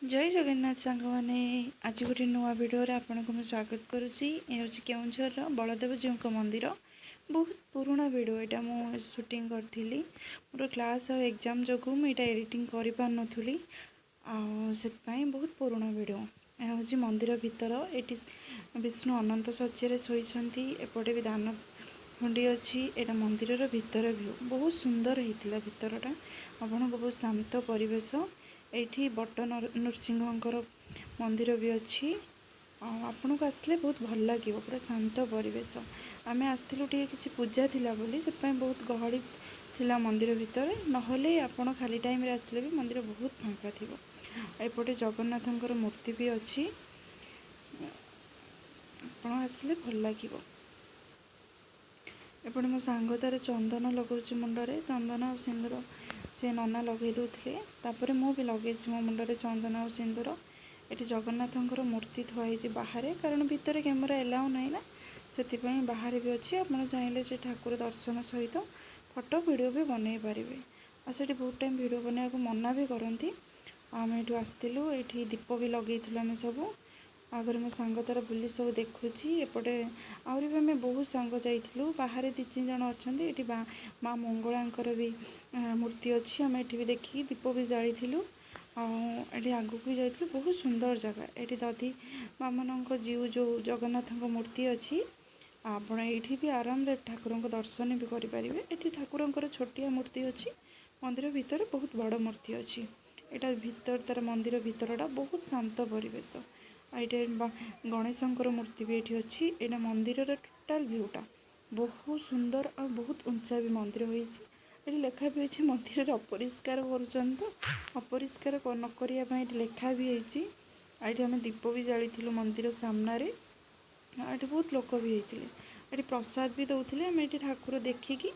ଜୟ ଜଗନ୍ନାଥ ସାଙ୍ଗମାନେ, ଆଜି ଗୋଟେ ନୂଆ ଭିଡ଼ିଓରେ ଆପଣଙ୍କୁ ମୁଁ ସ୍ୱାଗତ କରୁଛି। ଏ ହେଉଛି କେଉଁଝରର ବଳଦେବଜୀଉଙ୍କ ମନ୍ଦିର। ବହୁତ ପୁରୁଣା ଭିଡ଼ିଓ ଏଇଟା, ମୁଁ ସୁଟିଂ କରିଥିଲି। ମୋର କ୍ଲାସ୍ ଆଉ ଏକ୍ଜାମ୍ ଯୋଗୁଁ ମୁଁ ଏଇଟା ଏଡ଼ିଟିଂ କରିପାରୁନଥିଲି, ଆଉ ସେଥିପାଇଁ ବହୁତ ପୁରୁଣା ଭିଡ଼ିଓ। ଏହା ହେଉଛି ମନ୍ଦିର ଭିତର। ଏଠି ବିଷ୍ଣୁ ଅନନ୍ତ ଶଯ୍ୟାରେ ଶୋଇଛନ୍ତି, ଏପଟେ ବି ଦାନ ହୁଣ୍ଡି ଅଛି। ଏଇଟା ମନ୍ଦିରର ଭିତର ଭ୍ୟୁ। ବହୁତ ସୁନ୍ଦର ହେଇଥିଲା ଭିତରଟା, ଆପଣଙ୍କୁ ବହୁତ ଶାନ୍ତ ପରିବେଶ। ଏଇଠି ବଟ ନୃସିଂହଙ୍କର ମନ୍ଦିର ବି ଅଛି, ଆଉ ଆପଣଙ୍କୁ ଆସିଲେ ବହୁତ ଭଲ ଲାଗିବ, ପୁରା ଶାନ୍ତ ପରିବେଶ। ଆମେ ଆସିଥିଲୁ ଟିକେ କିଛି ପୂଜା ଥିଲା ବୋଲି, ସେଥିପାଇଁ ବହୁତ ଗହଳି ଥିଲା ମନ୍ଦିର ଭିତରେ। ନହେଲେ ଆପଣ ଖାଲି ଟାଇମ୍ରେ ଆସିଲେ ବି ମନ୍ଦିର ବହୁତ ଫାଙ୍କା ଥିବ। ଏପଟେ ଜଗନ୍ନାଥଙ୍କର ମୂର୍ତ୍ତି ବି ଅଛି, ଆପଣ ଆସିଲେ ଭଲ ଲାଗିବ। ଏପଟେ ମୋ ସାଙ୍ଗ ତାର ଚନ୍ଦନ ଲଗାଉଛି ମୁଣ୍ଡରେ, ଚନ୍ଦନ ଆଉ ସିନ୍ଦୁର ସେ ନନା ଲଗାଇ ଦେଉଥିଲେ। ତାପରେ ମୁଁ ବି ଲଗେଇଛି ମୋ ମୁଣ୍ଡରେ ଚନ୍ଦନ ଆଉ ସିନ୍ଦୁର। ଏଠି ଜଗନ୍ନାଥଙ୍କର ମୂର୍ତ୍ତି ଥୁଆ ହେଇଛି ବାହାରେ, କାରଣ ଭିତରେ କ୍ୟାମେରା ଏଲାଉ ନାହିଁ ନା, ସେଥିପାଇଁ ବାହାରେ ବି ଅଛି। ଆପଣ ଚାହିଁଲେ ସେ ଠାକୁର ଦର୍ଶନ ସହିତ ଫଟୋ ଭିଡ଼ିଓ ବି ବନେଇ ପାରିବେ, ଆଉ ସେଠି ବହୁତ ଟାଇମ୍ ଭିଡ଼ିଓ ବନେଇବାକୁ ମନା ବି କରନ୍ତି। ଆଉ ଆମେ ଏଠୁ ଆସିଥିଲୁ, ଏଇଠି ଦୀପ ବି ଲଗେଇଥିଲୁ ଆମେ ସବୁ। ଆଗରେ ମୋ ସାଙ୍ଗ ତାର ବୁଲି ସବୁ ଦେଖୁଛି। ଏପଟେ ଆହୁରି ବି ଆମେ ବହୁତ ସାଙ୍ଗ ଯାଇଥିଲୁ, ବାହାରେ 2 3 ଜଣ ଅଛନ୍ତି। ଏଠି ମା ମଙ୍ଗଳାଙ୍କର ବି ମୂର୍ତ୍ତି ଅଛି, ଆମେ ଏଠି ବି ଦେଖିକି ଦୀପ ବି ଜାଳିଥିଲୁ, ଆଉ ଏଠି ଆଗକୁ ବି ଯାଇଥିଲୁ। ବହୁତ ସୁନ୍ଦର ଜାଗା। ଏଠି ଦଧି ବାମନଙ୍କ ଜୀଉ ଯେଉଁ ଜଗନ୍ନାଥଙ୍କ ମୂର୍ତ୍ତି ଅଛି, ଆପଣ ଏଇଠି ବି ଆରାମରେ ଠାକୁରଙ୍କ ଦର୍ଶନ ବି କରିପାରିବେ। ଏଠି ଠାକୁରଙ୍କର ଛୋଟିଆ ମୂର୍ତ୍ତି ଅଛି, ମନ୍ଦିର ଭିତରେ ବହୁତ ବଡ଼ ମୂର୍ତ୍ତି ଅଛି। ଏଇଟା ଭିତର ତାର ମନ୍ଦିର ଭିତରଟା ବହୁତ ଶାନ୍ତ ପରିବେଶ। ଆଉ ଏଇଟା ଗଣେଶଙ୍କର ମୂର୍ତ୍ତି ବି ଏଠି ଅଛି। ଏଇଟା ମନ୍ଦିରର ଟୋଟାଲ୍ ଭ୍ୟୁଟା ବହୁତ ସୁନ୍ଦର, ଆଉ ବହୁତ ଉଞ୍ଚା ବି ମନ୍ଦିର ହୋଇଛି। ଏଠି ଲେଖା ବି ଅଛି, ମନ୍ଦିରରେ ଅପରିଷ୍କାର କରୁଛନ୍ତି ତ ଅପରିଷ୍କାର ନ କରିବା ପାଇଁ ଏଠି ଲେଖା ବି ହେଇଛି। ଆଉ ଏଠି ଆମେ ଦୀପ ବି ଜାଳିଥିଲୁ ମନ୍ଦିର ସାମ୍ନାରେ, ଆଉ ଏଠି ବହୁତ ଲୋକ ବି ହେଇଥିଲେ। ଏଠି ପ୍ରସାଦ ବି ଦେଉଥିଲେ। ଆମେ ଏଠି ଠାକୁର ଦେଖିକି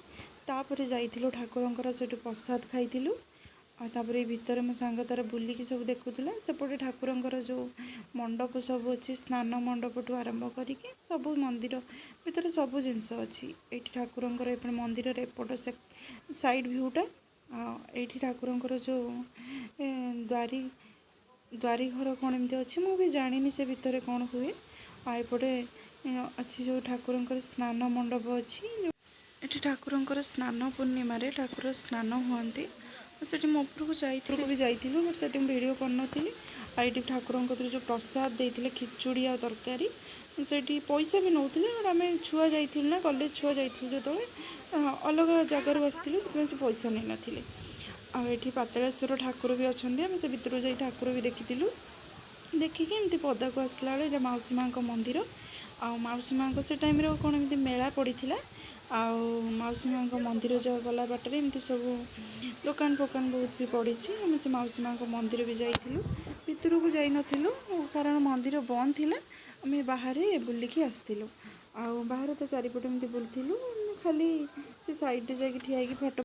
ତାପରେ ଯାଇଥିଲୁ ଠାକୁରଙ୍କର ସେଠୁ ପ୍ରସାଦ ଖାଇଥିଲୁ। ଆଉ ତାପରେ ଏଇ ଭିତରେ ମୋ ସାଙ୍ଗ ତାର ବୁଲିକି ସବୁ ଦେଖୁଥିଲା। ସେପଟେ ଠାକୁରଙ୍କର ଯେଉଁ ମଣ୍ଡପ ସବୁ ଅଛି, ସ୍ନାନ ମଣ୍ଡପଠୁ ଆରମ୍ଭ କରିକି ସବୁ ମନ୍ଦିର ଭିତରେ ସବୁ ଜିନିଷ ଅଛି। ଏଇଠି ଠାକୁରଙ୍କର ଏପଟେ ମନ୍ଦିରର ଏପଟ ସାଇଡ଼୍ ଭ୍ୟୁଟା। ଆଉ ଏଇଠି ଠାକୁରଙ୍କର ଯେଉଁ ଦ୍ୱାରୀ ଦ୍ୱାରୀ ଘର କ'ଣ ଏମିତି ଅଛି, ମୁଁ ବି ଜାଣିନି ସେ ଭିତରେ କ'ଣ ହୁଏ। ଆଉ ଏପଟେ ଅଛି ଯେଉଁ ଠାକୁରଙ୍କର ସ୍ନାନ ମଣ୍ଡପ ଅଛି, ଏଠି ଠାକୁରଙ୍କର ସ୍ନାନ ପୂର୍ଣ୍ଣିମାରେ ଠାକୁର ସ୍ନାନ ହୁଅନ୍ତି। ସେଠି ମୁଁ ଉପରକୁ ଯାଇଥିଲୁ ବି ଯାଇଥିଲୁ, ବଟ୍ ସେଠି ମୁଁ ଭିଡ଼ିଓ କରିନଥିଲି। ଆଉ ଏଇଠି ଠାକୁରଙ୍କ କତିରେ ଯେଉଁ ପ୍ରସାଦ ଦେଇଥିଲେ ଖିଚୁଡ଼ି ଆଉ ତରକାରୀ, ସେଇଠି ପଇସା ବି ନେଉଥିଲେ, ବଟ୍ ଆମେ ଛୁଆ ଯାଇଥିଲୁ ନା, କଲେଜ ଛୁଆ ଯାଇଥିଲୁ ଯେତେବେଳେ, ଅଲଗା ଜାଗାରୁ ଆସିଥିଲୁ, ସେଥିପାଇଁ ସେ ପଇସା ନେଇନଥିଲେ। ଆଉ ଏଠି ପାତାଳେଶ୍ୱର ଠାକୁର ବି ଅଛନ୍ତି, ଆମେ ସେ ଭିତରକୁ ଯାଇ ଠାକୁର ବି ଦେଖିଥିଲୁ। ଦେଖିକି ଏମିତି ପଦାକୁ ଆସିଲା ବେଳେ ଏଇଟା ମାଉସୀ ମାଆଙ୍କ ମନ୍ଦିର। ଆଉ ମାଉସୀ ମାଆଙ୍କ ସେ ଟାଇମ୍ରେ କ'ଣ ଏମିତି ମେଳା ପଡ଼ିଥିଲା। ଆଉ ମାଉସୀ ମାଆଙ୍କ ମନ୍ଦିର ଯାଉ ଗଲା ବାଟରେ ଏମିତି ସବୁ ଦୋକାନ ଫୋକାନ ବହୁତ ବି ପଡ଼ିଛି। ଆମେ ସେ ମାଉସୀ ମାଆଙ୍କ ମନ୍ଦିର ବି ଯାଇଥିଲୁ, ଭିତରକୁ ଯାଇନଥିଲୁ କାରଣ ମନ୍ଦିର ବନ୍ଦ ଥିଲା। ଆମେ ବାହାରେ ବୁଲିକି ଆସିଥିଲୁ, ଆଉ ବାହାରେ ତ ଚାରିପଟେ ଏମିତି ବୁଲିଥିଲୁ, ଖାଲି ସେ ସାଇଡ଼୍ରେ ଯାଇକି ଠିଆ ହେଇକି ଫଟୋ